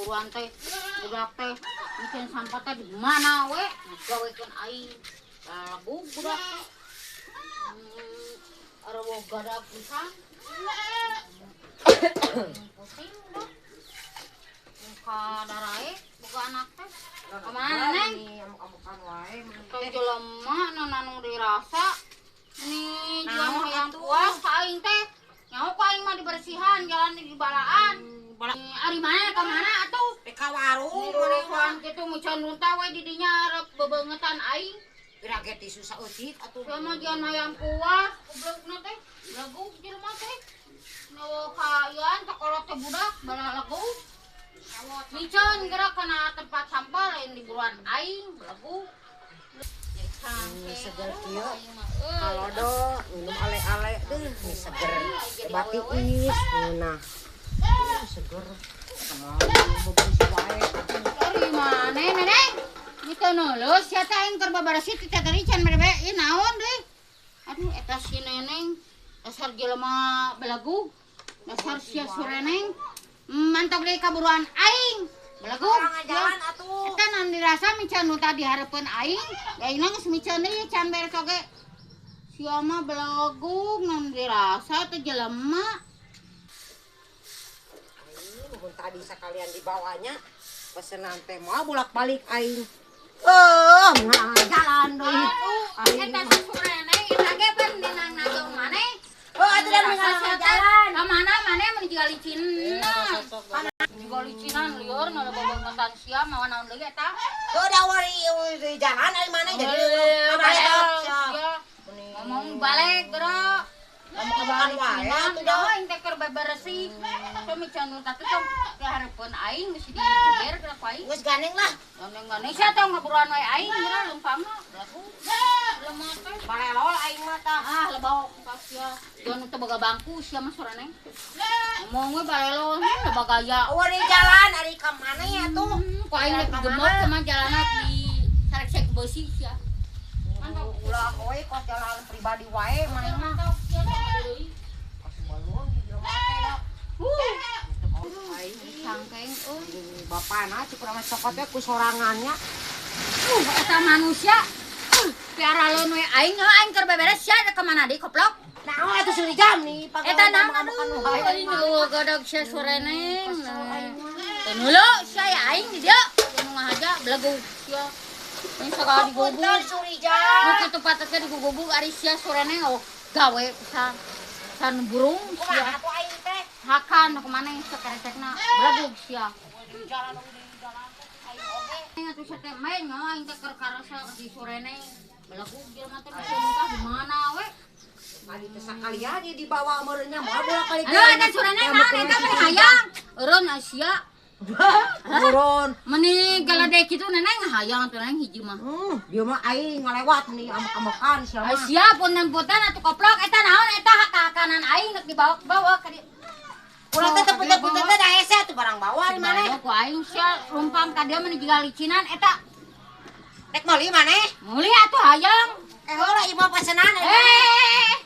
Buruan teh budak teh bikin sampah teh di mana we gawekeun aing lagu budak teh. Arwah gadak pisan. Pusing budak. Muka darae boga anak teh. Kamana, Neng? Amuk-amukan wae. Tong jelema nu anu dirasa nih Naon jual hayang atuh? Puas ka aing teh. Nyaho ku aing mah dibersihan jalan di balaan. Bala- Ari mana ka mana atuh? Di ka warung maneh mah. Niruhan kitu miceun runtah we di dinya arep bebeungetan aing. Pira ge tisu saeutik atuh. Sia mah jangan hayang puas, goblokna teh. Legug jelema teh. Nu kayaan sakolot teh budak balalegug. Miceun gerak kana tempat sampah lain di buruan aing, belegug. Seger kieu. Halodo minum ale-ale deh, nih seger. Bati is ngeunah. Seger. Bebersih wae. Ari mana, Neneng? Itu nulus sia teh aing keur babaresi ti tadi can mere ieu naon deui. Aduh, eta si Neneng dasar jelema belegug. Dasar sia sureneng. Mantok deui kaburuan aing. Belegug. Orang jalan atuh. Eta nan dirasa miceun nu tadi hareupeun aing, aing geus miceun deui can beres oge. Sia mah belegug nan dirasa teh jelema. Aing mun tadi sekalian dibawanya pesenan teh moal bolak-balik aing. Eh, nah, jalan deui. Aduh, eta si sureneng eta ge pan ninang najong maneh. Oh, atuh dan Rasa mengalang jalan. Ka mana maneh mun jiga licinna. Jiga licinan lieur nu bebeungetan sia mawa naon deui eta. Tuh da wari di jalan ari maneh jadi Balik, sia. sia. Ngomong balik gerak. Ngomong wae atuh dah dah. Aing teh keur beberesih. Teu miceun nu teh tong di hareupeun aing geus diceber gerak ku aing. Geus gandeng lah. Gandeng-gandeng sia tong ngaburuan wae aing geura leumpangna. Belagu. Lemah teh. Balelol aing mah tah. Ah, lebok ka sia. Jangan teu boga bangku sia mah soraneng. Ngomong we balelo, loba gaya. Wari jalan ari ka mana ya tuh? Ku aing rek Ka digemot mana? sama jalanna di sarek-sarek beusi sia. Mantap. Ulah we kos jalan pribadi wae maneh mah. Mantap sia teh deui. Kasih balon di jelema teh dah. Aing Cangkeng euy. Bapana cukur sama cokot teh ku sorangannya. Eta manusia. Piara we aing heuh aing keur beberes sia ka mana deui koplok. Nah, oh, atuh suri jam nih. Eta naon aduh. Aing godog sia soreneng. Teu nulu sia ya aing di dieu. Nu ngahaja belegug sia. Ini sagala digugug. Punten suri jam. Nu kitu patutnya digugug ari sia soreneng oh gawe pisan. San burung sia. Kumaha atuh aing teh? Hakan nu kumaneh sakeresekna belegug sia. Di jalan di jalan teh aing oge. Aing atuh sia teh main nyawa aing teh keur karasa di soreneng. Belegug jelema teh bisa muntah di mana we. Tadi teh sakalian ieu dibawa meureunnya moal bolak-balik. Aduh, eta soreneng naon eta meni hayang. Eureun sia. Turun. Meni galedek kitu neneng hayang atuh neng hiji mah. Dia mah aing ngalewat nih amek-amekan sia mah. Sia punten-punten atuh koplok eta naon eta hak-hakanan aing rek dibawa-bawa ka dieu. Urang teh punten-punten teh da hese atuh barang bawa di maneh. Dibawa ku aing sia lumpang ka dieu meni jiga licinan eta. Rek meuli maneh? Meuli atuh hayang. Eh heula ieu mah pesenan. Eh,